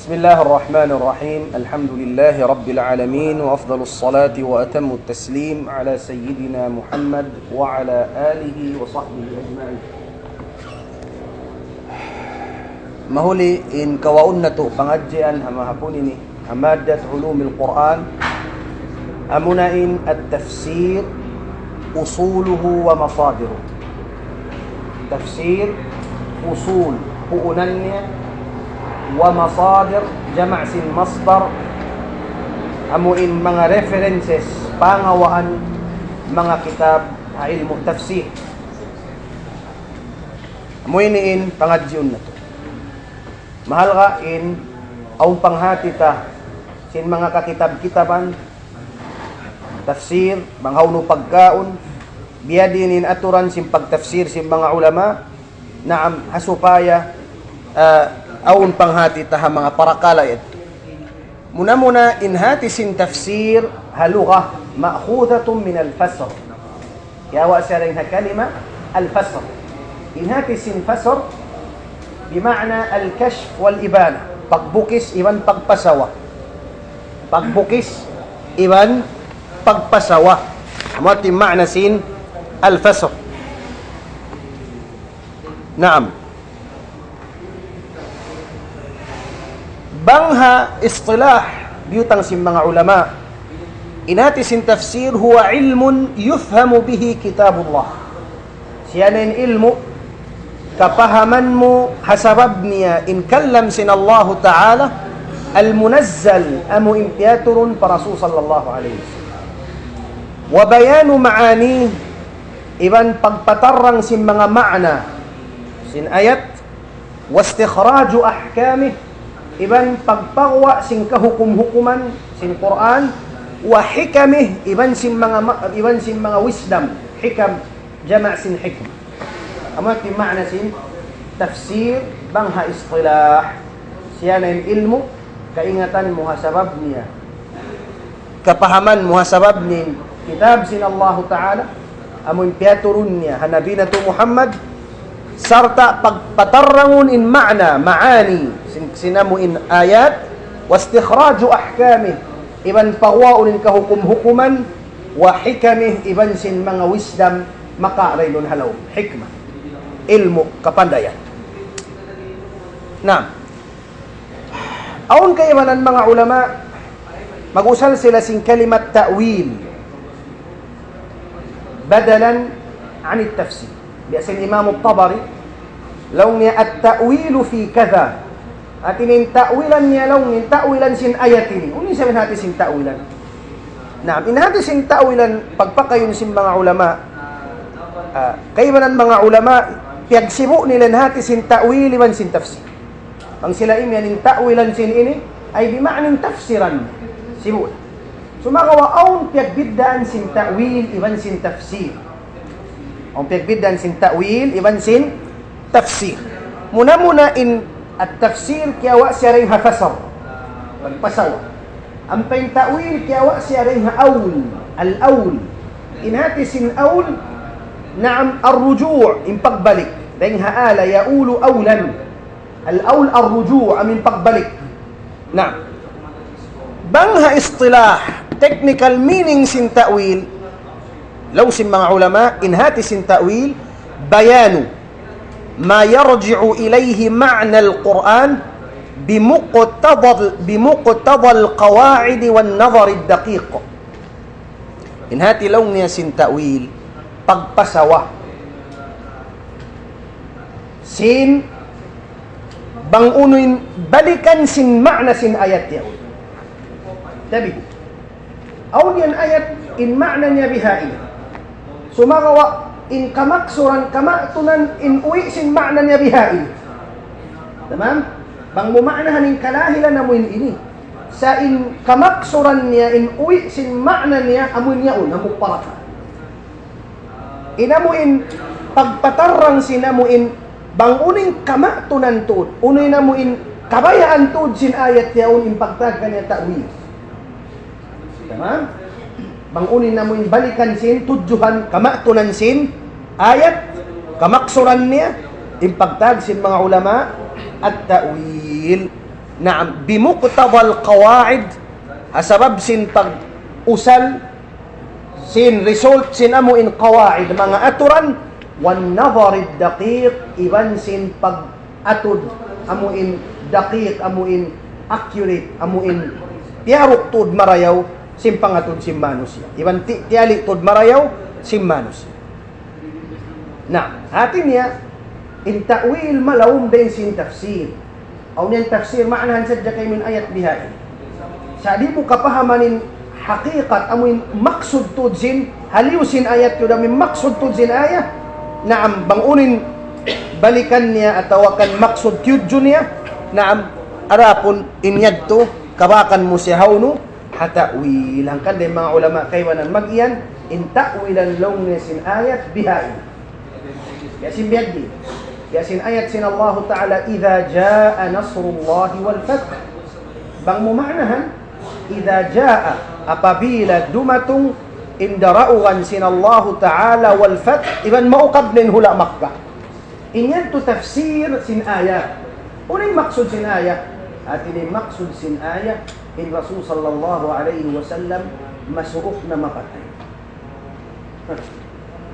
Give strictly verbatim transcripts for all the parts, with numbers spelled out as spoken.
بسم الله الرحمن الرحيم. الحمد لله رب العالمين، وأفضل الصلاة وأتم التسليم على سيدنا محمد وعلى آله وصحبه أجمعين. Mahuli in kawaun natu' pangadjian ha mahapun ini, ha maddat ulumil Qur'an, amuna in at-tafsir, usuluhu wa masadiruhu. Tafsir, usul, puunan niya, wa masadir, jama' sin masdar, amu in manga references, pangawaan, manga kitab, ha ilmu' tafsir. Amu ini in pangadjiun natu'. Mahalga' in awn panghati ta sin manga kakitab-kitaban, tafsir, bang hawnu pagkaun, biya' diin in aturan sin pagtafsir sin manga ulama, naam, ha supaya, ah, awn panghati ta ha manga parakala' yadtu. Muna-muna in hati sin tafsir ha lugha ma'khudatun min al-fasr. Kiyawa' siya dayn ha kalima al-fasr. In hati sin fasr, bima'na al-kashf wal-ibana. Pagbukis iban pagpasawa. Pagbukis iban pagpasawa. Amu in ma'na sin al-fasr. Naam. Bang ha istilah, biyutang sin manga ulama, in hati sin tafsir, huwa ilmun yufhamu bihi kitabullah. Siya na in ilmu', kapahaman mu ha sabab niya in kalam sin Allahu Ta'ala, al-munazzal, amu in piyaturun pa Rasul sallallahu alayhi wasallam. Wa bayanu ma'ani, iban pagpatarrang sin manga ma'na sin ayat, wastikhraju ahkamih, iban pagpaguwa' sin kahukum-hukuman sin Qur'an, wa hikamih, iban sin manga ma-, iban sin manga wisdom, hikam, jama' sin hikmah. Amu in ma'na sin tafsir bang ha istilah. Siya na in ilmu', kaingatan mu ha sabab niya, kapahaman mu ha sabab niya in kitab sin Allahu Ta'ala, amu in piyaturun niya ha Nabi natu' Muhammad, sarta' pagpatarrangun in ma'na, ma'ani, sin, sin amu in ayat, wastikhraju ahkamih, iban paguwaun in kahukum-hukuman, wa hikamih, iban sin manga wisdom, maka dayn duun ha lawm, hikmah, ilmu', kapandayan. Na, awn kaibanan manga ulama, mag-usal sila sin kalimat ta'wil, badalan anit tafsir. Biya' sin Imam Tabari, laung niya at-ta'wilu fi kadha. Hati niya in ta'wilan niya laung niya, ta'wilan sin ayat ini. Unu in hati sin ta'wilan? Naam, in hati sin ta'wilan, pagpakayun sin manga ulama, ah, kaibanan manga ulama, piyagsibu' nila in hati sin ta'wil iban sin tafsir. Bang sila imiyan in ta'wilan sin ini, ay bima'na in tafsiran. Sibu'. Sumagawa' awn piyagbiddaan sin ta'wil iban sin tafsir. Awn piyagbiddaan sin ta'wil iban sin tafsir. Muna-muna in at-tafsir kiyawa' siya dayn ha fasar. Pagpasawa. Ampa in ta'wil kiyawa' siya dayn ha awl. Al-awl. In hati sin awl, naam, ar-ruju', in pagbalik. Dayn ha ala, ya'ulu awlan. Al-awl ar-ruju', amu in pagbalik. Na, bang ha istilah, technical meaning sin ta'wil, laung sin manga ulama, in hati sin ta'wil, bayanu ma yarji'u ilayhi ma'na al-Qur'an bimuqtadal, bimuqtadal qawa'id wan nadhar ad-daqiq. In hati laung niya sin ta'wil, pagpasawa sin bang unu in balikan sin ma'na sin ayat yaun. Tabi. Awn yan ayat, in ma'na niya bihaini. Sumagawa', in kamaksuran, kama'tunan, in uwi' sin ma'na niya bihaini. Tamam? Bang mu ma'nahan in kalahilan amu in ini. Sa' in kamaksuran niya, in uwi' sin ma'na niya, amu in yaun, amu paraka. In amu in pagpatarrang sin amu in bang unu in kama'tunan tuud, unu in amu in kabayaan tuud sin ayat yaun in pagtawag kaniya ta'wil. Tamam? Bang unu in amu in balikan sin tudjuhan kama'tunan sin ayat, kamaksuran niya, in pagtawag sin manga ulama, at-ta'wil. Naam, بمقتضى القواعد, ha sabab sin pag-usal, sin result, sin amu in qawaid, manga aturan, والنظر الدقيق, iban sin pag-atud, amu in daqiq, amu in accurate, amu in piyaruk tuud marayaw, sin pangatud sin manusiya'. Iban ti-, tiyali tuud marayaw, sin manusiya'. Na, hati niya, in ta'wil malaum dayn sin tafsir. Awn yan tafsir, maanahan sadja kaymu in ayat bihaun. Sa' di' mu kapahaman in hakikat, amu in maksud tuud sin, haliyu sin ayat, tuud amu in maksud tuud sin ayat. Naam, bang unu in balikan niya atawa kan maksud tiyudju niya. Naam, adapun in yadtu, kabakan mu siya hawnu, ha ta'wil. Hangkan dayn manga ulama kaibanan mag-iyan, in ta'wilan laung niya sin ayat bihaun. Biya' sin biya' di. Biya' sin ayat sin Allahu Ta'ala, إذا جاء نصر الله والفتح. Bang mu maanahan, إذا جاء, apabila dumatung in daraugan sin Allahu Ta'ala, والفتح, iban maukab na in hula' Makkah. In yadtu tafsir sin ayat. Unu in maksud sin ayat? Hati niya in maksud sin ayat, in Rasul sallallahu alayhi wasallam masuuk na mapatay.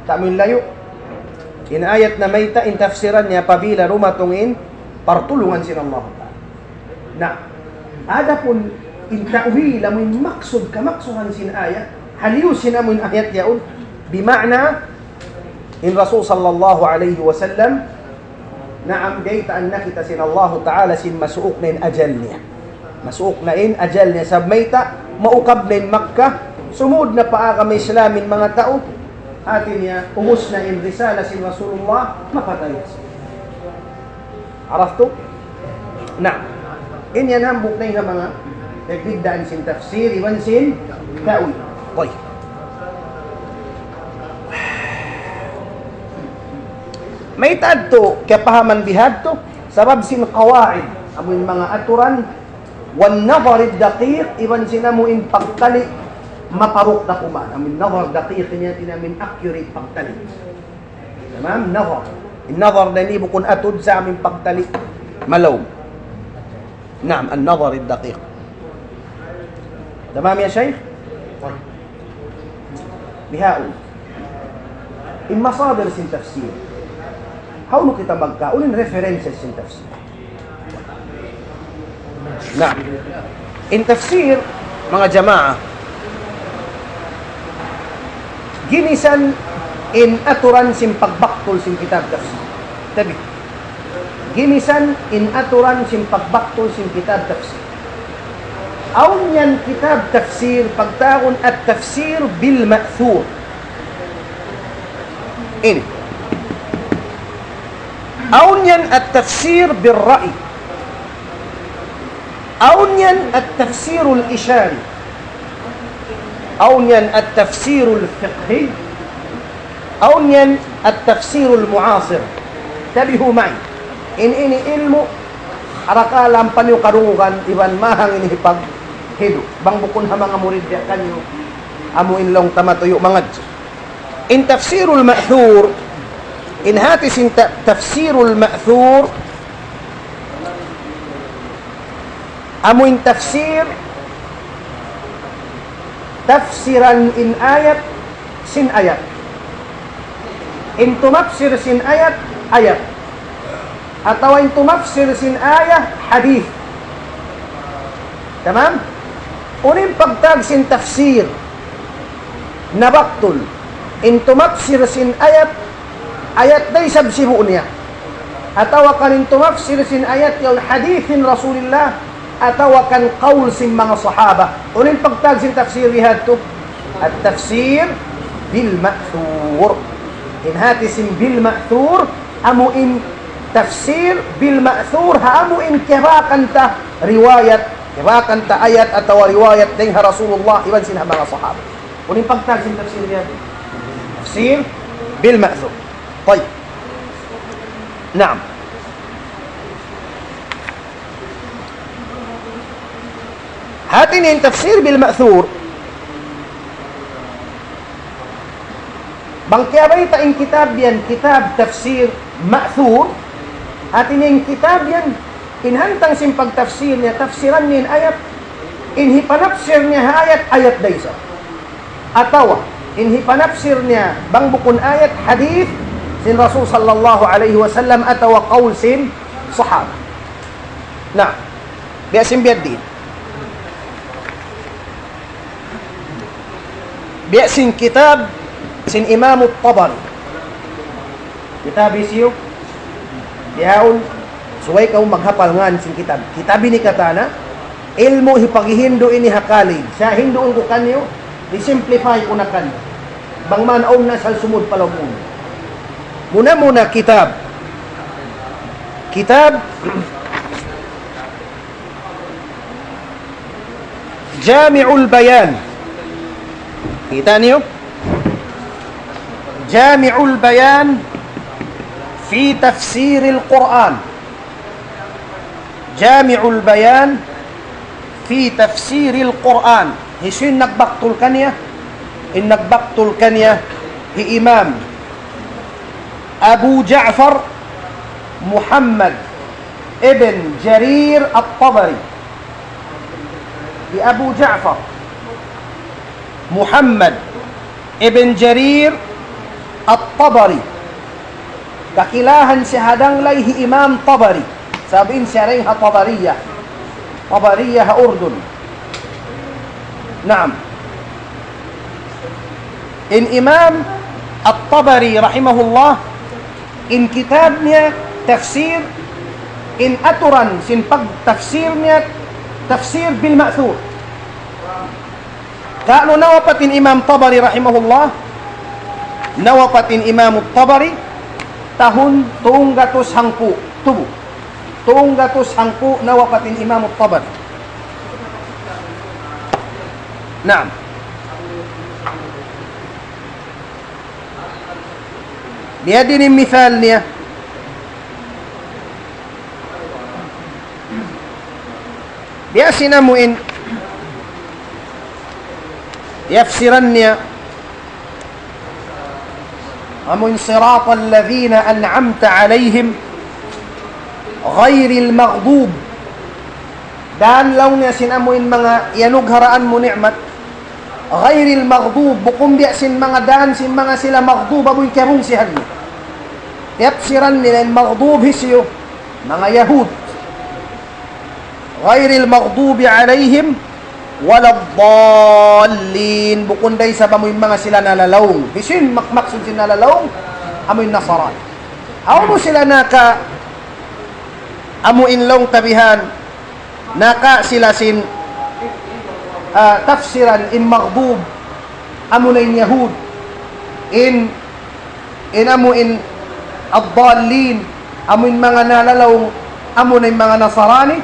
Tamu in layu'. In ayat na mayta' in tafsiran niya apabila dumatung in partulungan sin Allah Ta'ala. Na, adapun in ta'wil, amu in maksud, kamaksuran sin ayat, haliyu sin amu in ayat yaun, bima'na in Rasul sallallahu alayhi wasallam, naam, baytaan na kita sin Allahu Ta'ala sin masuuk na in ajal niya. Masuuk na in ajal niya. Sabab mayta', maukab na in Makkah, sumud na pa agama Islam in manga tau, hati niya, ubus na in risala sin Rasulullah, mapatay na siya. Araftu? Na, in yan hambuuk na in manga pagbiddaan sin tafsir, iban sin ta'wil. Tayyib. Mayta' yadtu, kiyapahaman bihadtu, sabab sin qawaid, amu in manga aturan, والنظر الدقيق, iban sin amu in pagtali', maparuk dakuman, amu in nazar daqiq niya, hati niya amu in accurate pagtali'. Tamam? Nazar. In nazar da ini bukun atud sa' amu in pagtali'. Malaum. Naam, an-nazar ad-daqiq. Tamam ya Shaykh? Bihaun. In masadir sin tafsir. Hawnu kita magkaun in references sin tafsir. Na, in tafsir, manga jamaa, ginisan in aturan sin pagbaktul sin kitab tafsir. Tabi. Ginisan in aturan sin pagbaktul sin kitab tafsir. Awn yan kitab tafsir, pagtawagun at-tafsir bil ma'thur. Ini. Awn yan at-tafsir bil ra'i. Awn yan at-tafsirul ishari. Awn yan at-tafsirul fiqhi. Awn yan at-tafsirul mu'asir. Tabihu ma'i. In ini ilmu', arakala' ampa niyu karungugan, iban mahang ini hipaghidu'. Bang bukun ha manga murid biya' kaniyu, amu in laung ta matuyu' mangadji'. In tafsirul ma'thur, in hati sin ta-, tafsirul ma'thur, amu in tafsir, tafsiran in ayat, sin ayat. In tumafsir sin ayat, ayat. Atawa in tumafsir sin ayat, hadith. Tamam? Unu in pagtawag sin tafsir? Nabaktul. In tumafsir sin ayat, ayat da isab sibu' niya. Atawa kan in tumafsir sin ayat yaun hadith sin Rasulillah, atawa kan qawl sin manga sahaba. Unu in pagtawag sin tafsir bihadtu? At-tafsir bil ma'thur. In hati sin bil ma'thur, amu in tafsir bil ma'thur, ha amu in kiyabakan ta riwayat, kiyabakan ta ayat atawa riwayat dayn ha Rasulullah, iban sin ha manga sahaba. Unu in pagtawag sin tafsir yan? Tafsir bil ma'thur. Tayyib. Naam. Hati niya in tafsir bil ma'thur. Bang kiyabayta' in kitab yan, kitab tafsir ma'thur. Hati niya in kitab yan, In hantang sin pagtafsir niya, tafsiran niya in ayat. In hipanafsir niya ha ayat, ayat da isab. Atawa, in hipanafsir niya bang bukun ayat, hadith sin Rasul sallallahu alayhi wasallam atawa qawl sin sahaba. Na, biya' sin biya' diin. Biya' sin kitab sin Imam At-Tabari. Kitab hisiyu? Bihaun, subay kaw maghapal ngan sin kitab. Kitab ini katan, ilmu' hipaghihindu' ini ha college. Sa' hinduun ku kaniyu, i-simplify ku na kaniyu. Bang man awn na asal sumud pa lawm unu. Muna-muna kitab. Kitab Jami'ul Bayan. Kita' niyu? Jami'ul Bayan fi Tafsiril Qur'an. Jami'ul Bayan fi Tafsiril Qur'an. Hisiyu in nagbaktul kaniya? In nagbaktul kaniya hi Imam Abu Ja'far Muhammad ibn Jarir At-Tabari. Hi Abu Ja'far Muhammad ibn Jarir At-Tabari. Kakilahan siya ha danglay hi Imam Tabari. Sabab in siya dayn ha Tabariya. Tabariya ha Urdun. Naam. In Imam At-Tabari rahimahullah, in kitab niya tafsir, in aturan sin pagtafsir niya, tafsir bil ma'thur. Kalu nawapat in Imam Tabari rahimahullah, nawapat in Imam Tabari tahun tunggatus hangpu' tubu. Tunggatus hangpu' nawapat in Imam Tabari. Naam. Biya' diin in misal niya. Biya' sin amu in tafsiran niya, amu in صراط الذين أنعمت عليهم غير المغضوب. Dan laung niya sin amu in manga iyanugharaan mu ni'mat. غير المغضوب, bukun biya' sin manga dan, sin manga sila maghdub, amu in kiyarungsihan mu. Tiyapsiran nila in maghdub hisiyu, manga Yahud. غير المغضوب عليهم ولا الضالين. Bukun da isab amu in manga sila nalalaung. Hisiyu in mak-, maksud sin nalalaung, amu in Nasarani. Hawnu sila naka, amu in laung ta bihan, naka sila sin, ah, tafsiran in maghdub, amu na in Yahud, in, in amu in ad-dallin, amu in manga nalalaung, amu na in manga Nasarani,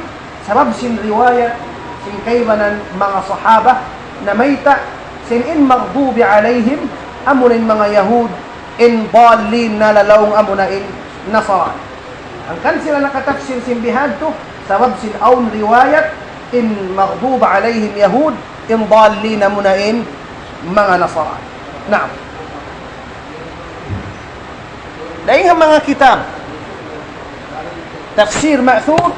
sabab sin riwayat, sin kaibanan manga sahaba, namayta', sin in maghdubi alayhim, amu na in manga Yahud, in dallin nalalaung, amu na in Nasarani. Hangkan sila nakatafsir sin bihadtu, sabab sin awn riwayat, in maghdub alayhim Yahud, in dallin amuna in manga Nasarani. Naam. Dayn ha manga kitab, tafsir ma'thur,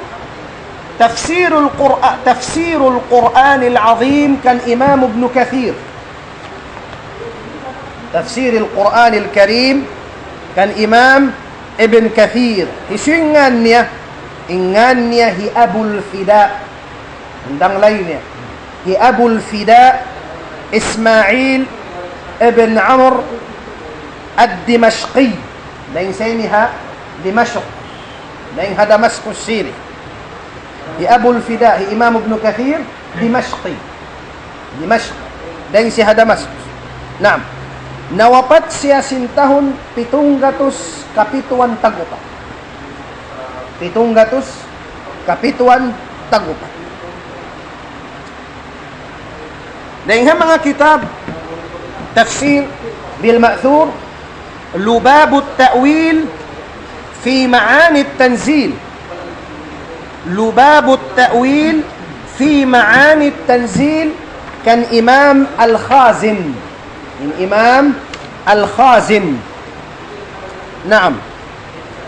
tafsirul Qur'a-, tafsirul Qur'anil Azim kan Imam Ibn Kathir. Tafsiril Qur'anil Karim kan Imam Ibn Kathir. Hisiyu in ngan niya? In ngan niya hi Abul Fida. Hantang lain niya. Hi Abul Fida Ismail ibn Amr ad-Dimashqi. Dayn sa ini ha Dimashq. Dayn ha Damascus Syria. Hi Abul Fida, hi Imam Ibn Kathir, Dimashqi. Dimashq. Dayn siya ha Damascus. Naam. Nawapat siya sin tahun pitung gatus kapituan tag-upat. Pitung gatus kapituan tag-upat. Dayn ha manga kitab tafsir bil ma'thur, Lubabut Ta'wil fi Ma'anit Tanzil. Lubabut Ta'wil fi Ma'anit Tanzil kan Imam Al-Khazin. In Imam Al-Khazin. Naam.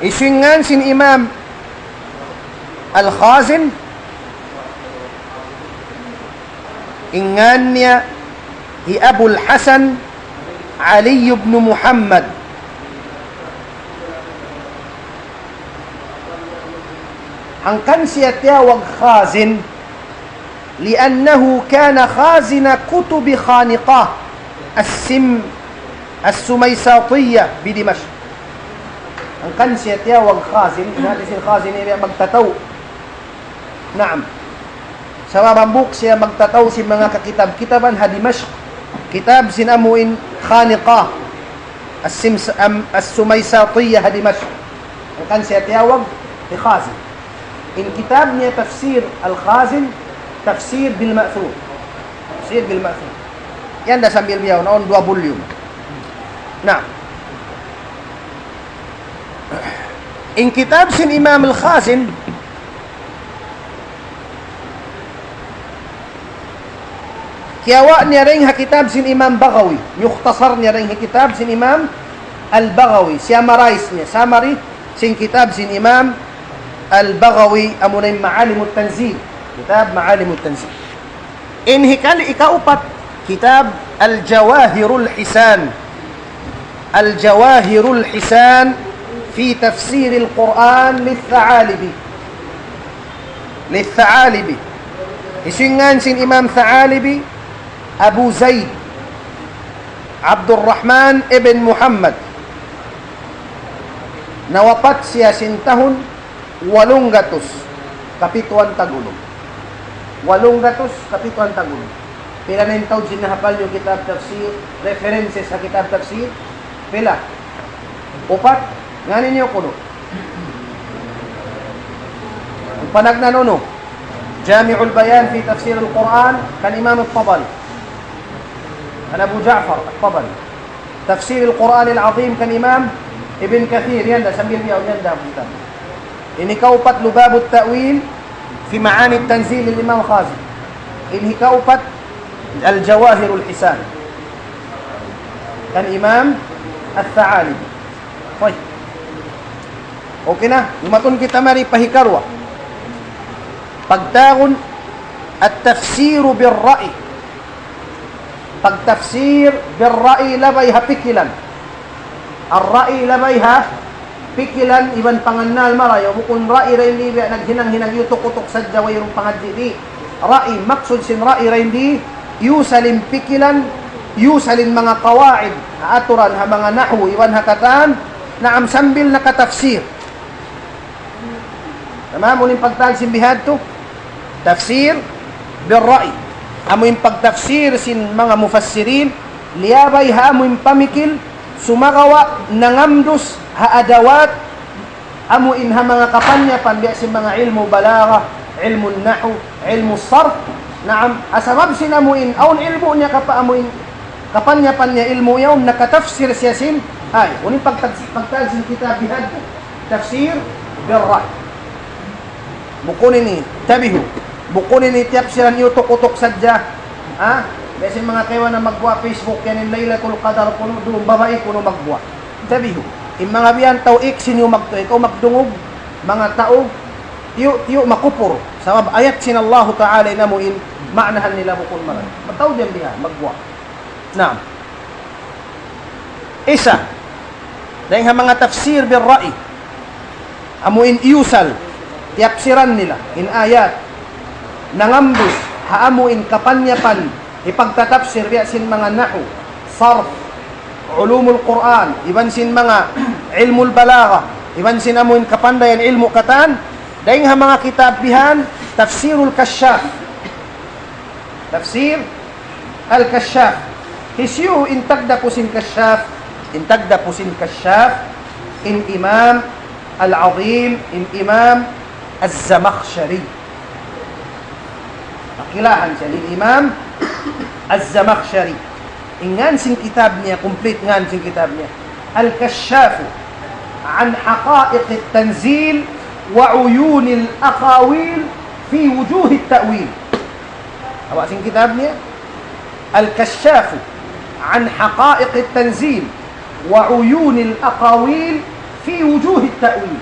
Hisiyu in ngan sin Imam Al-Khazin, in ngan niya hi Abul Hasan Ali ibn Muhammad. Hangkan siya tiyawag Khazin, لأنه كان خازن كتب خانقاه السم-، السميساطية بدمشق. Hangkan siya tiyawag Khazin, in hati sin Khazin ini magtataw. Naam. Sabab hambuuk siya magtataw sin manga kakitab-kitaban ha Dimashq. Kitab sin amu in Khaniqah. As-Sims-, am-, As-Sumaysatiyah ha Dimashq. Hangkan siya tiyawag hi Khazin. In kitab niya Tafsir Al-Khazin, Tafsir bil Ma'thur. Tafsir bil Ma'thur. Yan da sambil biyaun, awn duwa volume. Na, in kitab sin Imam Al-Khazin, kiyawa' niya dayn ha kitab sin Imam Baghawi. Mukhtasar niya dayn ha kitab sin Imam Al-Baghawi. Summarize niya. Summary sin kitab sin Imam Al-Baghawi, amuna in Ma'alimut Tanzil. Kitab Ma'alimut Tanzil. In hikal-, ikaupat, kitab Al-Jawahirul Hisan. Al-Jawahirul Hisan fi Tafsiril Quran lil-Tha'alibi. Lil-Tha'alibi. Hisiyu in ngan sin Imam Tha'alibi, Abu Zaid Abdurrahman ibn Muhammad. Nawapat siya sin tahun walung gatus kapituan tag-unum. Walung gatus kapituan tag-unum. Pila na in taud sin nahapal niyu kitab tafsir, references ha kitab tafsir? Pila? Upat? Ngani niyu kunu'? Panagnaan unu? Jami'ul Bayan fi Tafsir al-Quran kan Imam al-Tabari. Kan Abu Ja'far al-Tabari. Tafsir al-Quran al-Azim kan Imam Ibn Kathir. Yan da, sambil biyaun yan da kitab. In hikaupat Lubabut Ta'wil fi Ma'ani Tanzil lil Imam Khazin. In hikaupat Al-Jawahirul Hisan kan Imam Al-Tha'alibi. Hoy. Okay na, dumatung kita mari pa hikaruwa. Pagtawagun at-tafsiru bir-ra'y. Pagtafsir bir-ra'y, labay ha pikilan. Ar-ra'y, labay ha pikilan iban pangannal marayaw. Bukun ra'y dayn di biya' naghinang-hinang, iyutuk-utuk sadja wayruun pangadji', di'. Ra'y, maksud sin ra'y dayn di, iyusal in pikilan, iyusal in manga qawaid, ha aturan, ha manga nahwu iban ha katan, naam, sambil nakatafsir. Tamam, unu in pagtawag sin bihadtu? Tafsir bir-ra'y. Amu in pagtafsir sin manga mufassirin, liyabay ha amu in pamikil, sumagawa' nangamdus ha adawat, amu in ha manga kapanyapan, biya' sin manga ilmu balagha, ilmu nahwu, ilmu sarf. Naam, ha sabab sin amu in, awn ilmu' niya kapa-, amu in kapanyapan niya ilmu' yaun, nakatafsir siya sin, ay, unu in pagtag-, pagtawag sin kitab bihadtu? Tafsir bir-ra'y. Bukun ini, tabihu. Bukun ini tiyapsiran iyutuk-utuk sadja. Ha? Biya' sin manga kaibanan magbuwa' Facebook yan, in Laylatul Qadar kunu', duun babai kunu' magbuwa'. Tabihu. In manga biya' yan tau, iksin niyu magtu-, ikaw magdungug, manga tau, tiyu'-tiyu' makupur. Sabab ayat sin Allahu Ta'ala in amu in ma'nahan nila bukun marag. Mataud yan biha, magbuwa'. Naam. Isa, dayn ha manga tafsir bir-ra'y, amu in iyusal, tiyapsiran nila in ayat, nangamdus ha amu in kapanyapan hipagtatafsir, biya' sin manga nahwu, sarf, ulumul Qur'an, iban sin manga ilmul balagha, iban sin amu in kapandayan ilmu' katan, dayn ha manga kitab bihan, Tafsirul Kashaf. Tafsir Al-Kashaf. Hisiyu in tagdapu sin Kashaf? In tagdapu sin Kashaf, in Imam Al-Azim, in Imam Az-Zamakhshari. Kakilahan siya, in Imam Az-Zamakhshari. In ngan sin kitab niya, complete ngan sin kitab niya. Al-Kashaf an Haqa'iq at-Tanzil wa Uyun al-Aqawil fi Wujuh at-Ta'wil. Awa sin kitab niya, Al-Kashaf an Haqa'iq at-Tanzil wa Uyun al-Aqawil fi Wujuh at-Ta'wil.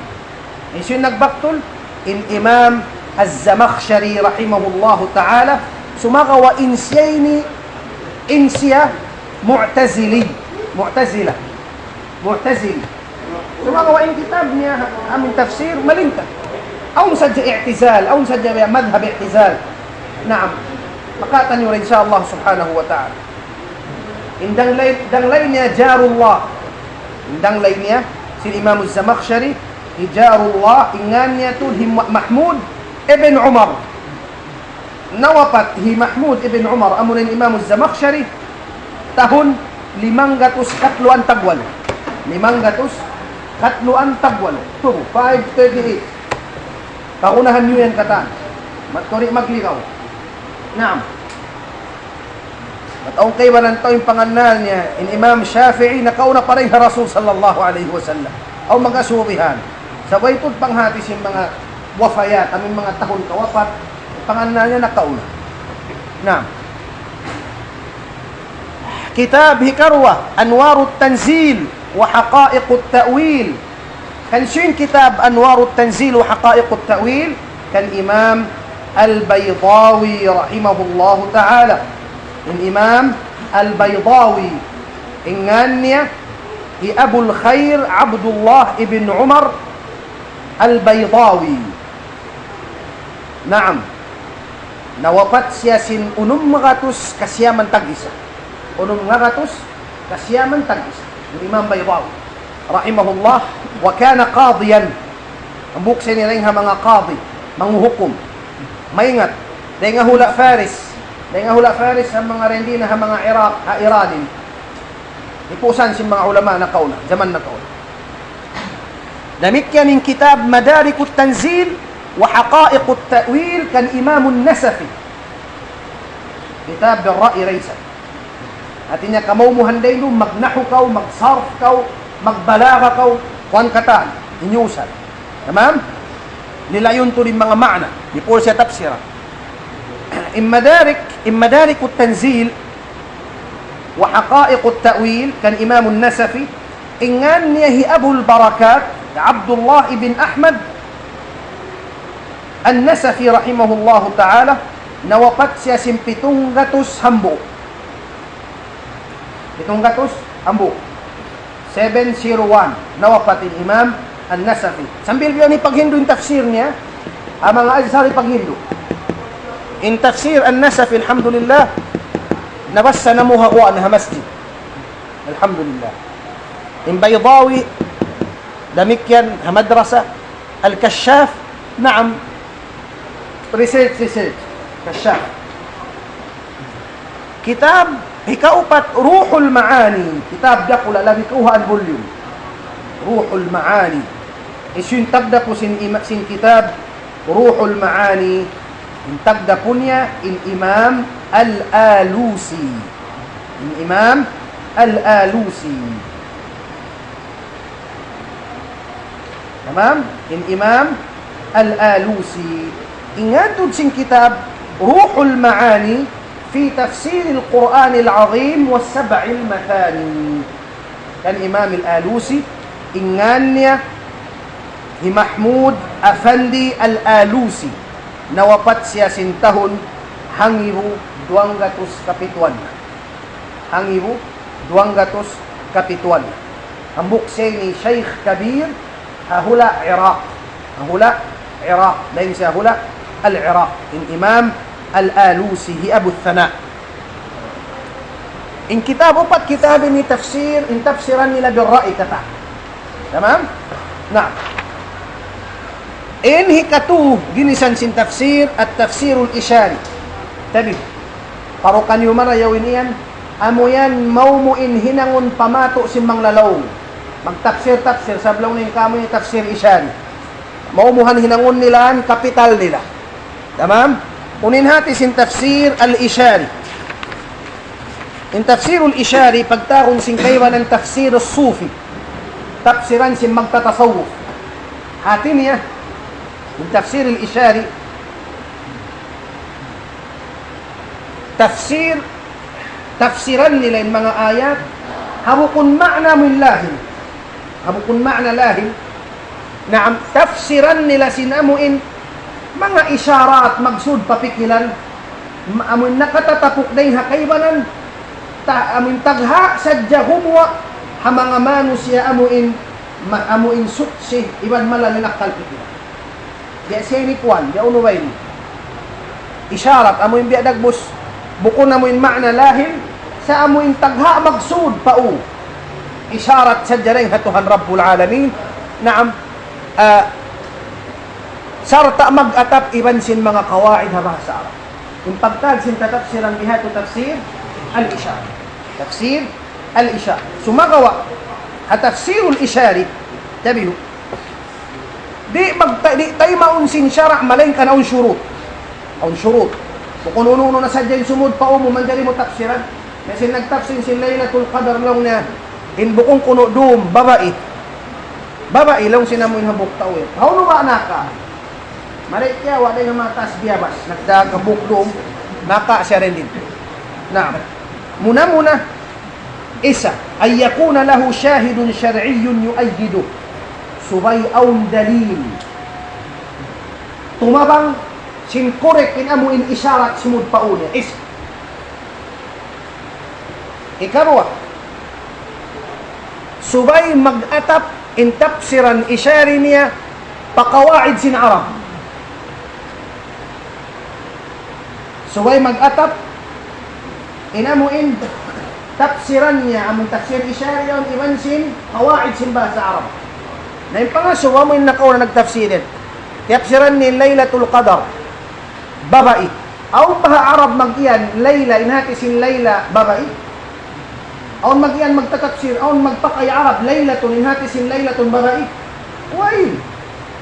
Hisiyu in nagbaktul? in Imam Az-Zamakhshari rahimahullahu ta'ala, sumagawa' in siya ini, in siya Mu'tazili, Mu'tazila. Mu'tazili. Sumagawa' in kitab niya, amun tafsir, malingkat. Awn sadja i'tizal, awn sadja madhab i'tizal. Naam. Makatan niyu ra, insya Allah subhanahu wa ta'ala. In danglay, danglay niya Jarullah. In danglay niya, sin Imam Az-Zamakhshari, hi Jarullah, in ngan niya tuud hi Ma-, Mahmud ibn Umar. Nawapat hi Mahmud ibn Umar, amuna in Imam Az-Zamakhshari, tahun limanggatus katluan tagwalu. Limanggatus katluan tagwalu. Tuh, five thirty-eight. Pagunahan niyu yan katan. Maturi magligaw. Naam. At awn kaibanan tau in pangannal niya, in Imam Shafi'i nakauna pa dayn ha Rasul sallallahu alayhi wasallam. Awn manga subihan. Sabab tuud panghati sin manga wafayat, amun manga tahun kawapat, pangannal niya nakauna. Naam. Kitab hikaruwa, Anwarut Tanzil wa Haqa'iqut Ta'wil. Kan hisiyu in kitab Anwarut Tanzil wa Haqa'iqut Ta'wil? Kan Imam Al-Baydawi rahimahullahu ta'ala. In Imam Al-Baydawi, in ngan niya hi Abul Khair Abdullah ibn Umar Al-Baydawi. Naam. Nawapat siya sin unum ngagatus kasiyaman tag-isa. Unum ngagatus kasiyaman tag-isa. In Imam Baydawi, rahimahullah, wa kana qadiyan. Hambuuk siya ini dayn ha manga qadi, manghuhukum. Maingat, dayn ha hula' Faris. Dayn ha hula' Faris, ha manga rindina, ha manga Iraq, ha Iranin. Hipusan sin manga ulama nakauna, jaman nakauna. Damikkiyan in kitab Madarikut Tanzil wa Haqa'iqut Ta'wil kan Imamun Nasafi. Kitab birra'i raisan. Hati niya, kamu muhan dayn duun, magnahu kaw, magsarf kaw, magbalaga kaw, kuwan katan, inyusan. Tamam? Lilayun tuud in manga ma'na, before siya tafsiran. In Madarik, in Madarikut Tanzil, wa Haqa'iqut Ta'wil, kan Imamun Nasafi, in ngan niya hi Abul Barakat, Abdullah ibn Ahmad An-Nasafi rahimahullahu ta'ala, nawapat siya sin pitung gatus hambuuk. Pitung gatus hambuuk. Seven zero one, nawapat in Imam An-Nasafi. Sambil biya' ini paghindu' in tafsir niya, ha manga Azhar paghindu'. In tafsir An-Nasafi, alhamdulillah, nabassa namu' ha kuwan ha masjid. Alhamdulillah. In Baydawi, damikkiyan ha madrasa. Al-Kashaf, naam. Research, research. Kashaf. Kitab hikaupat, Ruhul Ma'ani. Kitab dakula', labi kawhaan volume. Ruhul Ma'ani. Hisiyu in tagdapu sin ima-, sin kitab Ruhul Ma'ani? In tagdapu niya in Imam Al-Alusi. In Imam Al-Alusi. Tamam? In Imam Al-Alusi. In ngan tuud sin kitab Ruhul Ma'ani fi Tafsiril Qur'anil Azim was Sab'il Mathani. Kan Imam Al-Alusi, in ngan niya hi Mahmud Afandi Al-Alusi. Nawapat siya sin tahun hangibu duwanggatus kapituan. Hangibu duwanggatus kapituan. Hambuuk siya ini Shaykh Kabir, ha hula' Iraq. Ha hula' Iraq. Dayn siya hula' Al-Iraq. In Imam Al-Alusi, hi Abu Thana. In kitab, upat kitab ini tafsir, in tafsiran nila birra'i katan. Tamam? Na. In hikatu, ginisan sin tafsir, At-Tafsirul Ishari. Tabi. Parukan yu marayaw ini yan. Amu yan, maumu in hinangun pamatu sin manglalaung. Magtafsir-tafsir, sabab laung in kamu in tafsir Ishari. Maumuhan hinangun nila, kapital nila. Tamam? Unu in hati sin tafsir al-Ishari. In tafsirul Ishari, pagtawagun sin kaibanan tafsir sufi. Tafsiran sin magtatasawuf. Hati niya, in tafsir al-Ishari, tafsir, tafsiran nila in manga ayat, ha bukun ma'na mu in lahil. Ha bukun ma'na lahil. Naam, tafsiran nila sin amu in Manga isharat magsud pa pikilan, ma-, amuin nakatatapuk dayn ha kaibanan, ta-, amuin tagha' sadja gumuwa' ha manga manusiya' amuin, ma-, amuin suchi, iban malalinakal pikilan. Biya' siya ini kuwan, biya' unu ba ini? Isharat, amuin biya' dagbus, bukun amuin ma'na lahil, sa' amuin tagha' magsud pa u. Isharat sadja dayn ha Tuhan Rabbul Alamin. Naam, ah, sarta' mag-atap iban sin manga kawaid ha bahasa Arab. In pagtawag sin tatapsiran bihadtu tafsir al-ishari. Tafsir al-ishari. Sumagawa', ha tafsirul ishari, tabihu. Di' magta-, di' taymaun sin sara' malaingkan awn shurut. Awn shurut. Bukun unu-unu na sadja in sumud pa u manjari mu tafsiran. Na sin nagtafsir sin Laylatul Qadar laung niya, in bukun kunu' dum, babai. Babai laung sin amuin hambuuk tau yan. Hawnu ba naka? Mari kiyawa' dayn ha manga taas biyabas. Nagdaag hambuuk dum, naka siya rin din. Naam. Muna-muna, isa, أن يكون له شاهد شرعي يؤيده. Subay awn dalil. Tumabang sin correct in amuin isharat sumud pa u niya. Isa. Ikaruwa, subay mag-atap in tafsiran ishari niya pa kawaid sin Arab. Subay mag-atap in amuin tafsiran niya, amun tafsir ishari yaun iban sin kawaid sin bahasa Arab. Na in pangasubu amuin nakauna nagtafsir yan. Tiyapsiran niya in Laylatul Qadar. Babai. Awn baha' Arab mag-iyan, Layla, in hati sin Layla, babai. Awn mag-iyan magtatapsir, awn magpakay Arab, Laylatun, in hati sin Laylatun, babai. Way.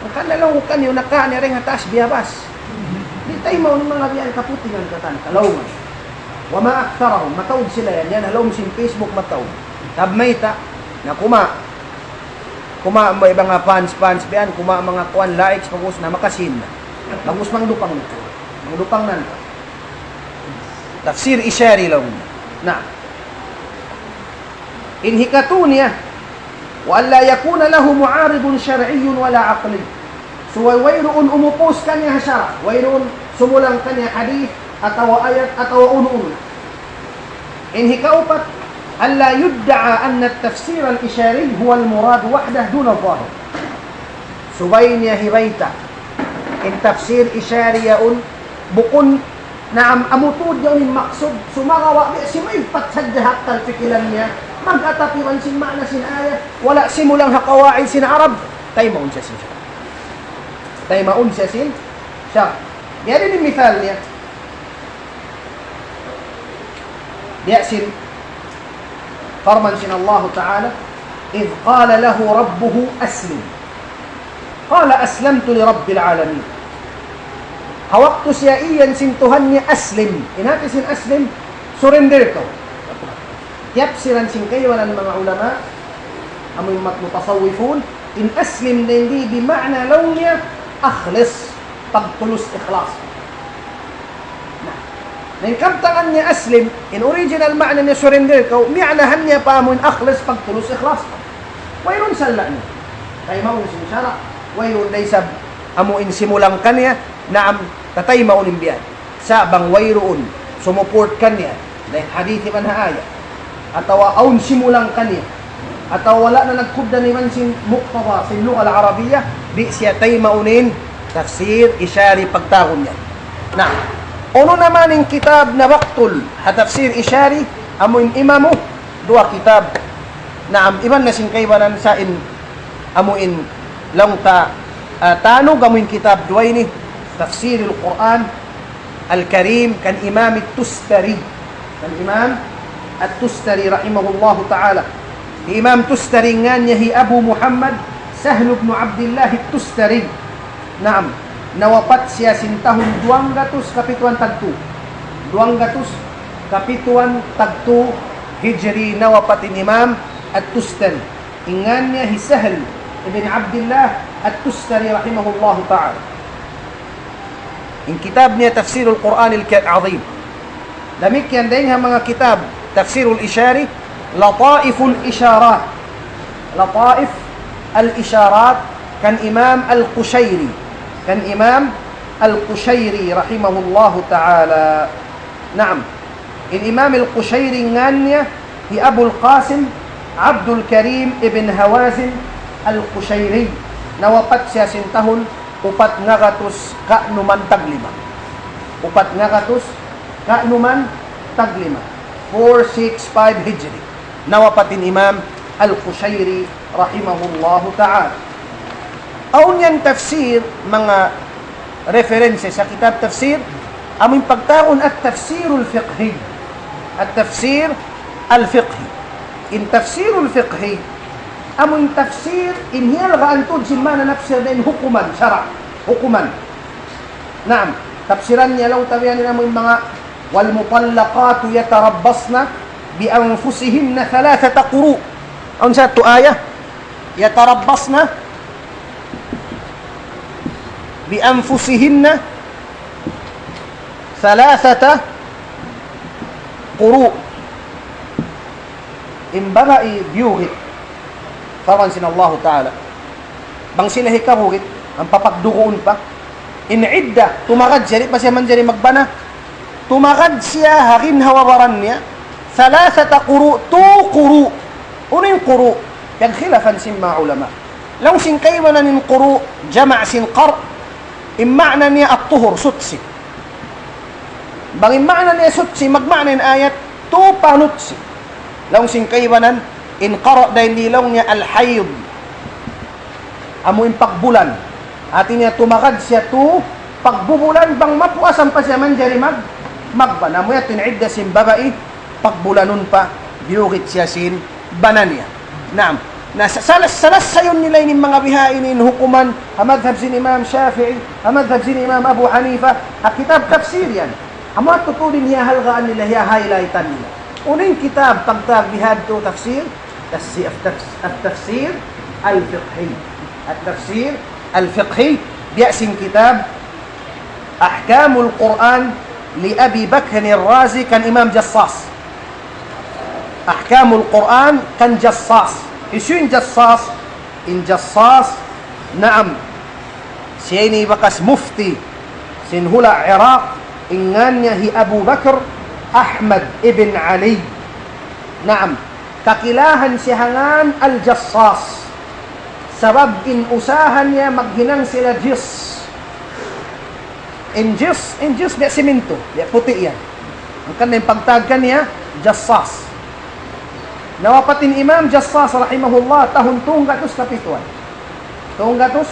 Maka na laung kaniyu naka niya dayn ha taas biyabas. Di' taymaun in manga biya' yan kaputingan katan, kalaungan. وما أكثرهم, mataud sila yan, yan, ha lawm sin Facebook mataud. Tab mayta', na kuma, kuma manga fans, fans biya' yan, kuma manga kuwan, likes, bagus na, makasin na. Bagus mangdupang na. Mangdupang na. Tafsir ishari laung. Na. In hikatu niya, وأن لا يكون له معارض شرعي ولا عقلي. Subay wayruun umupus kaniya ha sara', wayruun sumulang kaniya hadith, atawa ayat, atawa unu-unu. In hikaupat, أن لا يدعى أن التفسير الإشاري هو المراد وحده دون الظاهر. Subay niya hibayta', in tafsir ishari yaun, bukun, naam, amu tuud yaun in maksud, sumagawa' biya' simaypat sadja ha akal pikilan niya, mag-atap iban sin ma'na sin ayat, wala' simulang ha kawaid sin Arab, taymaun siya sin sara'. Taymaun siya sin sara'. Biya' diin in misal niya. Biya' sin parman sin Allahu Ta'ala, إذ قال له ربه أسلم. قال أسلمت لرب العالمين. Ha waktu siya iyan sin Tuhan niya aslim. In hati sin aslim, surrender kaw. Tiyapsiran sin kaibanan manga ulama, amu in mat-, mutasawwifun, in aslim dayn di bima'na laung niya, akhlis, pagtulus ikhlas. Na, na in kabtangan niya aslim, in original ma'na niya surrender kaw, miya'nahan niya pa amu in akhlis, pagtulus ikhlas. Wayruun sala' niya. Taymaun sin sara', wayruun da isab amu in simulang kaniya, naam, tataymaun in biya' yan. Sa' bang wayruun sumupurt kaniya, dayn hadith iban ha ayat, atawa awn simulang kaniya, atawa wala' na nagkugdan iban sin muqtada, sin lugha al-Arabiya, di' siya taymaun in tafsir ishari pagtawagun niya. Na, unu naman in kitab na baktul ha tafsir ishari, amu in imamu, duwa kitab. Naam, iban na sin kaibanan sa' in amu in laung ta, ah, tanug amu in kitab duwa ini, Tafsirul Qur'an Al-Karim kan Imam At-Tustari. Kan Imam At-Tustari rahimahullahu ta'ala. Hi Imam Tustari ngan niya hi Abu Muhammad Sahl ibn Abdullah At-Tustari. Naam, nawapat siya sin tahun duwanggatus kapituan tagtu. Duwanggatus kapituan tagtu Hijri nawapat in Imam At-Tustari. In ngan niya hi Sahl ibn Abdullah At-Tustari rahimahullahu ta'ala. In kitab niya Tafsirul Qur'anil Ka-, Azim. Damikkiyan dayn ha manga kitab Tafsirul Ishari, Lataiful Isharat. Lataif al-Isharat kan Imam Al-Qushayri. Kan Imam Al-Qushayri rahimahullahu ta'ala. Naam. In Imam Al-Qushayri ngan niya hi Abul Qasim Abdul Karim ibn Hawazin Al-Qushayri. Nawapat siya sin tahun upat ngagatus kanuman taglima. Upat ngagatus kanuman taglima. Four six five Hijri. Nawapat in Imam Al-Qushayri rahimahullahu ta'ala. Awn yan tafsir, manga references ha kitab tafsir, amu in pagtawagun at-tafsirul fiqhi. At-tafsir al-fiqhi. In tafsirul fiqhi, amu in tafsir, in hiyalgaan tuud sin maana tafsir dayn hukuman, sara', hukuman. Naam, tafsiran niya laung ta biya' ini amu in manga, والمطلقات يتربصن بأنفسهن ثلاثة قروء. Awn sa tu ayat, يتربصن بأنفسهن ثلاثة قروء. In babai biyugit, parman sin Allahu Ta'ala. Bang sila hikabugit, ampa pagduguun pa. In idda, tumagad siya, di' pa siya manjari magbana. Tumagad siya ha ginhawa baran niya. ثلاثة قروء, tu quru'. Unu in quru'? Piyagkhilafan sin manga ulama. Laung sin kaibanan in quru', jama' sin qar'. In maana niya at-tuhur, suchi. Bang in maana niya suchi, magmaana in ayat, tu panutsi. Laung sin kaibanan, in qara' dayn di laung niya al-hayd. Amu in pagbulan. Hati niya tumagad siya tu pagbubulan, bang mapuas ampa siya manjari mag-, magbana. Amu yadtu in idda sin babai, pagbulanun pa, biyugit siya sin bana niya. Naam. Na sa-, salas-, salasayun nila ini manga bihaini in hukuman, ha madhab sin Imam Shafi'i, ha madhab sin Imam Abu Hanifa, ha kitab tafsir yan. Amu yadtu tuud in hiyahalgaan nila, hiya-highlightan nila. Unu in kitab pagtawag bihadtu tafsir? Tafsi-, at-tafs-, at-tafsir al-fiqhi. At-tafsir al-fiqhi, biya' sin kitab Ahkamul Qur'an li Abi Bakr ar-Razi kan Imam Jassas. Ahkamul Qur'an kan Jassas. Hisiyu in Jassas? In Jassas, naam. Siya ini bakas mufti sin hula' Iraq, in ngan niya hi Abu Bakr Ahmad ibn Ali. Naam, kakilahan siya ha ngan Al-Jassas. Sabab in usaha niya maghinang sila jis. In jis, in jis biya' siminto, biya' puti' yan. Hangkan na in pagtawag kaniya, Jassas. Nawapat in Imam Jassas rahimahullah, tahun tunggatus kapituan. Tunggatus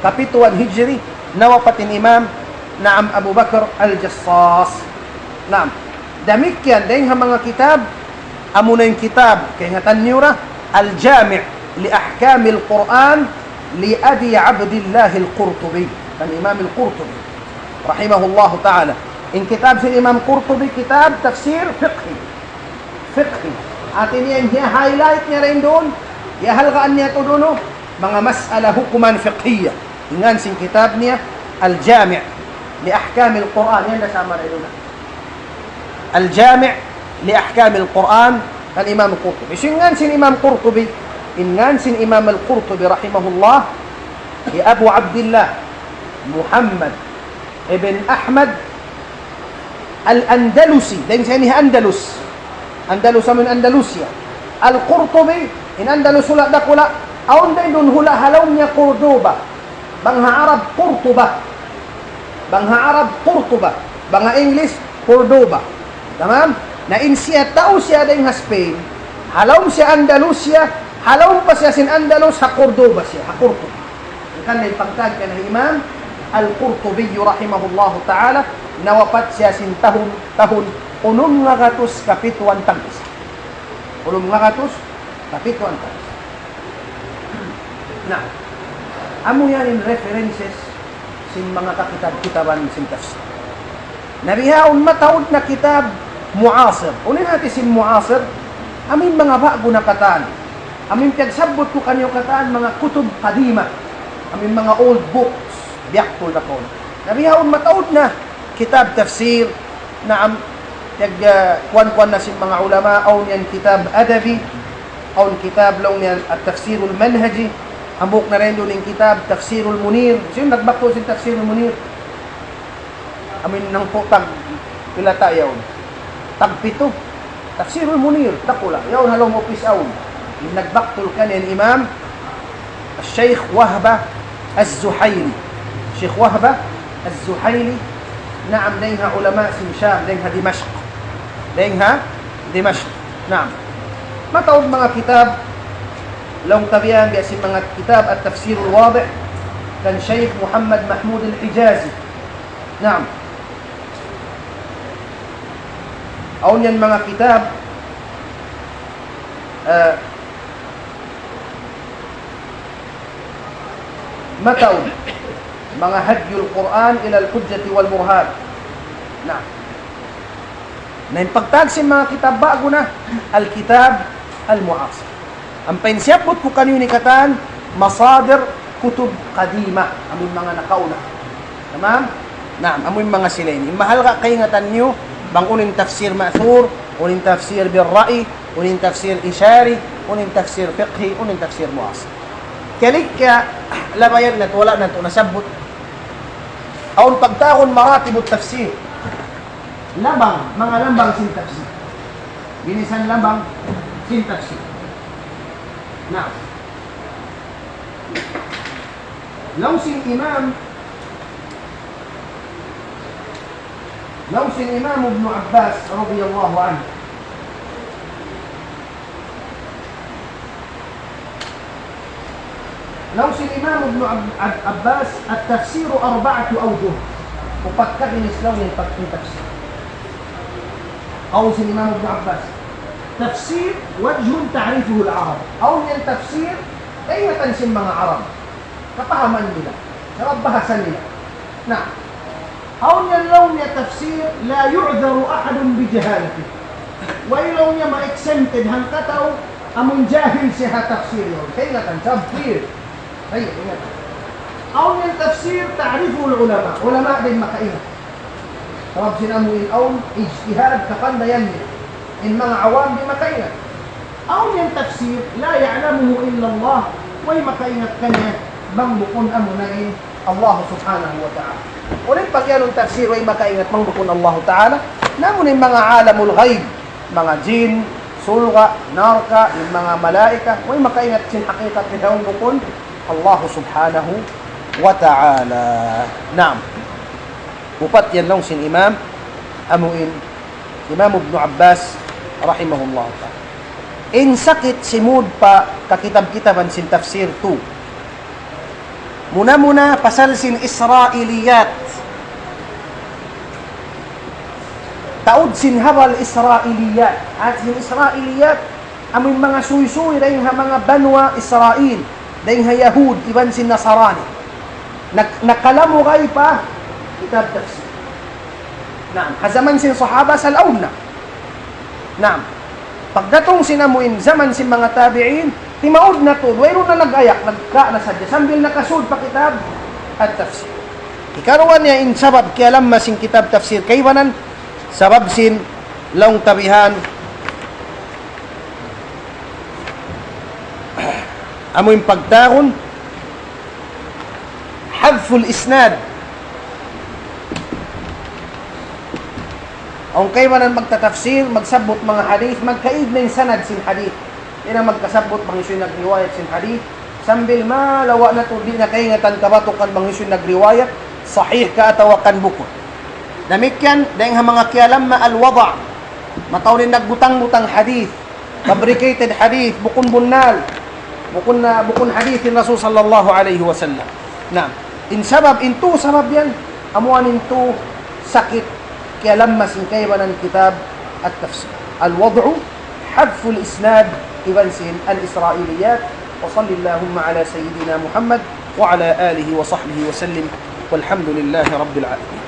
kapituan Hijri, nawapat in Imam, naam, Abu Bakr al-Jassas. Naam. Damikkiyan, dayn ha manga kitab, amuna in kitab, kaingatan niyu ra, Al-Jami' li Ahkamil Qur'an li Abi Abdillah al-Qurtubi. Kan Imam al-Qurtubi, rahimahullahu ta'ala. In kitab sin Imam Qurtubi, kitab tafsir fiqhi. Fiqhi. Hati niya, in hiya-highlight niya dayn duun, hiyahalgaan niya tuud unu, manga mas'ala hukuman fiqhiyya. In ngan sin kitab niya, Al-Jami' li Ahkamil Qur'an. Yan da sama dayn duun. Al-Jami' li Ahkamil Qur'an, kan Imam Qurtubi. Hisiyu in ngan sin Imam Qurtubi? In ngan sin Imam Al-Qurtubi rahimahullah, hi Abu Abdillah Muhammad ibn Ahmad Al-Andalusi. Dayn siya ini Andalus. Andalus amun Andalusia. Al-Qurtubi, in Andalus hula' dakula', awn dayn duun hula' ha lawm niya Cordoba. Bang ha Arab, Qurtuba. Bang ha Arab, Qurtuba. Bang ha English, Cordoba. Tamam? Na in siya tau siya dayn ha Spain, ha lawm siya Andalusia, ha lawm pa siya sin Andalus, ha Cordoba siya, ha Qurtuba. Hangkan na in pagtawag kaniya Imam Al-Qurtubi rahimahullahu ta'ala, nawapat siya sin tahun, tahun unum ngagatus kapituan tag-isa. Unum ngagatus kapituan tag-isa. Na, amu yan in references sin manga kakitab-kitaban sin tafsir. Na bihaun mataud na kitab mu'asir. Unu in hati sin mu'asir? Amu in manga ba'gu na katan. Amu in piyagsabbut ku kaniyu katan, manga kutub qadima. Amu in manga old books, biyaktul na kaw. Na bihaun mataud na kitab tafsir, naam, piyag, ah, kuwan-kuwan na sin manga ulama, awn yan kitab adabi, awn kitab laung niya At-Tafsirul Manhaji, hambuuk na dayn duun in kitab Tafsirul Munir. Hisiyu in nagbaktul sin Tafsirul Munir? Amin nang po tag pila ta yaun. Tag pitu. Tafsirul Munir, dakula'. Yaun ha lawm office awn. Nagbaktul kaniya in Imam Sheikh Wahba Az-Zuhaili. Sheikh Wahba Az-Zuhaili, naam, dayn ha ulama sin Sham, dayn ha Dimashq. Dayn ha Dimashq. Naam. Mataud manga kitab, laung ta biya' yan, biya' sin manga kitab At-Tafsirul Wadih, kan Sheikh Muhammad Mahmud Al-Hijazi. Naam. Awn yan manga kitab, ah, mataud, manga Hadyul Qur'an ilal Hujjati wal Burhan. Naam. Na in pagtawag sin manga kitab ba'gu na, Al-Kitab Al-Mu'asir. Ampa in siyabbut ku kaniyu ini katan, masadir kutub qadima, amu in manga nakauna. Tamam? Naam, amu in manga sila ini. Mahal ka kaingatan niyu, bang unu in tafsir ma'thur, unu in tafsir bil ra'i, unu in tafsir ishari, unu in tafsir fiqhi, unu in tafsir mu'asir. Kalik ka, labayan natu', wala' natu' nasabbut. Awn pagtawagun maratibut tafsir. Labang, manga lambang sin tafsir. Binisan lambang sin tafsir. Naam. Laung sin Imam, laung sin Imam Ibn Abbas radiyallahu anhu. Laung sin Imam Ibn Ab-, Ab-, Abbas, التفسير أربعة أوجه. Upat kaginis laung niya in pagtafsir. Laung sin Imam Ibn Abbas, التفسير وجه تعرفه العرب. Awn yan tafsir, kaingatan sin manga Arab. Kapahaman nila. Sabab bahasa nila. Na, awn yan laung niya tafsir, لا يعذر أحد بجهالته. Way laung niya ma-exempted hangkatau amun jahil siya ha tafsir yaun. Kaingatan, sabab clear. Ay, ingatan. Awn yan tafsir, تعرفه العلماء. Ulama' da in makaingat. Sabab sin amu in awn ijtihad, kapandayan niya. In manga awam di' makaingat. Awn yan tafsir, لا يعلمه إلا الله, way makaingat kaniya bang bukun amuna in Allah subhanahu wa ta'ala. Unu in pagiyanun tafsir, way makaingat bang bukun Allah ta'ala? Na amuna in manga alamul ghaib, manga jin, surga', narka', in manga malaika, way makaingat sin hakikat niya bang bukun Allah subhanahu wa ta'ala. Naam. Upat yan laung sin Imam, amu in Imam Ibn Abbas rahimahullah ta'ala. In sakit simud pa kakitab-kitaban sin tafsir tu. Muna-muna pasal sin Israiliyat. Taud sin habal Israiliyat. At sin Israiliyat, amu in manga suysuy dayn ha manga banwa Israil, dayn ha Yahud, iban sin Nasarani. Nak-, nakalamugay pa kitab tafsir. Naam, ha jaman sin sahaba, sa' laung na. Naam. Pagdatung sin amu in jaman sin manga tabi'in, timaud na tuud, wayruun na nag-ayak, nagka na sadja, sambil nakasud pa kitab at-tafsir. Hikaruwa niya in sabab kiyalamma sin kitab tafsir kaibanan, sabab sin laung ta bihan, amu in pagtawagun حذف الإسناد. Awn kaibanan magtatafsir, magsabbut manga hadith, magkaig na in sanad sin hadith. Di' na magkasabbut bang hisiyu in nagriwayat sin hadith. Sambil malawa' na tuud, di' na kaingatan kabatukan bang hisiyu in nagriwayat, sahih ka atawa kan bukun. Damikkiyan, dayn ha manga kiyalamma al-wada'. Mataud in nagbutang-butang hadith. Fabricated hadith, bukun bunnal. Bukun na, bukun hadith sin Rasul sallallahu alayhi wasallam. Na, in sabab, in tu sabab yan, amu yan in tu sakit, kiyalamma sin kaibanan kitab at-tafsir. الوضع، حذف الإسناد, iban sin al-Israiliyat. وصل اللهم على سيدنا محمد وعلى آله وصحبه وسلم. والحمد لله رب العالمين.